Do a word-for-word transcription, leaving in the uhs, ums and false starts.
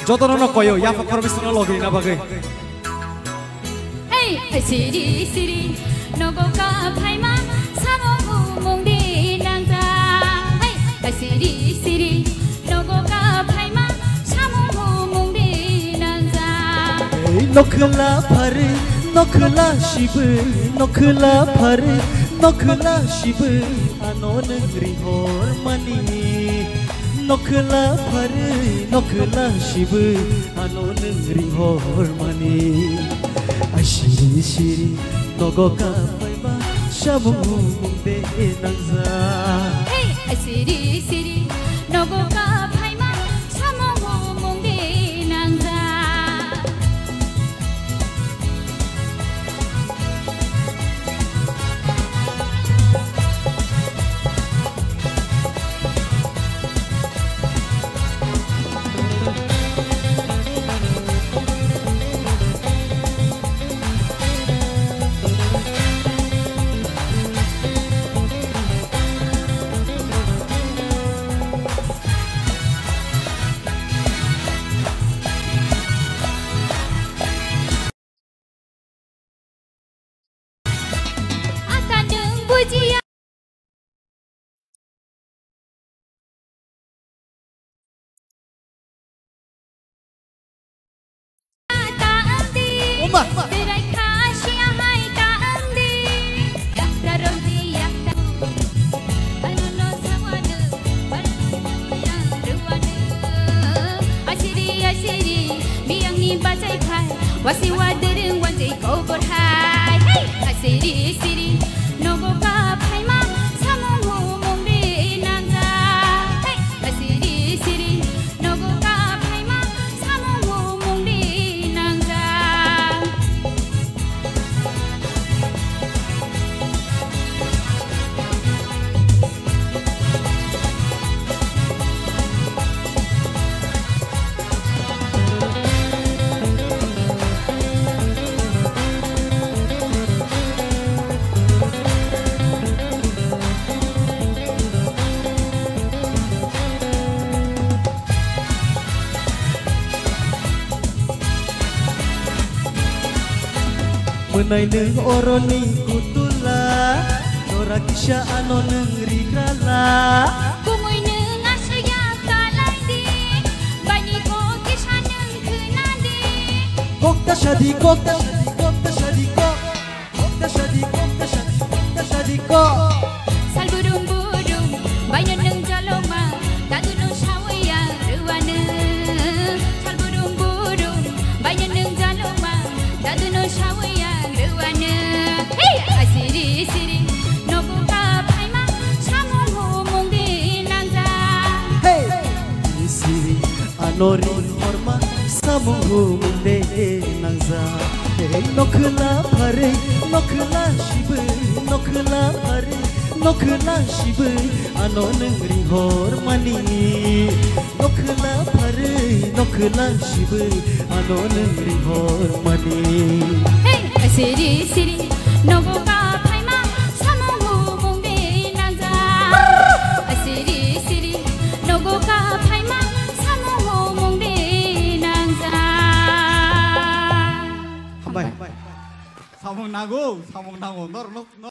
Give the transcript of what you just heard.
Jotono no koyo, yapha khoroknwi songno logi rina bagwi. Hey, siri siri, nogo ka phaima, samung humung di nangja. Hey, siri siri, nogo ka phaima, samung humung di nangja. Ei nokhla phari, nokhla sibwi, nokhla phari, nokhla sibwi, ano nwng rihor mani. Nokhla phari, nokhla sibwi, ano nwng rihor mani. Ai siri siri, nogo ka phaima, samung humung de nangja. Hey, ai siri siri, nogo ka phaima, samung humung de nangja. Oma. Asiri, asiri, miyangni bachai khai, wasi wadereng wanjai kobor hai. Hey! Asiri, siri, nogo ka phaima, samung humung de nangja. Hey! Asiri, siri, nogo ka phaima, samung humung de nangja. Mwnai nwng oroni kutula, jora kisa ano nwng rigrala. Kumui nwng aswk ya kalai di, bani kok kisa nwng khna di. Kok ta sadi, kok ta sadi, kok ta sadi, kok. Kok ta sadi, kok ta sadi, kok ta sadi, kok. Sal burum burum, baino nwng jaloma, dadu no sawi ya rwano. Sal burum burum, baino nwng jaloma, dadu no sawi ya rwano. Hey, asiri siri, nogo ka phaima, samung humung di nangja. Hey, siri, ano ri horma, samung humung de nangja. Hey, nokhla phari, nokhla sibwi, nokhla phari, nokhla sibwi, ano nwng rihor mani. Nokhla phari, nokhla sibwi, ano nwng rihor mani. Hey, siri siri, nogo ka phaima, samung humung de nangja. Siri siri, nogo ka phaima, samung humung de nangja. Hambai. Samung nango, samung nango. Nor, nor, nor.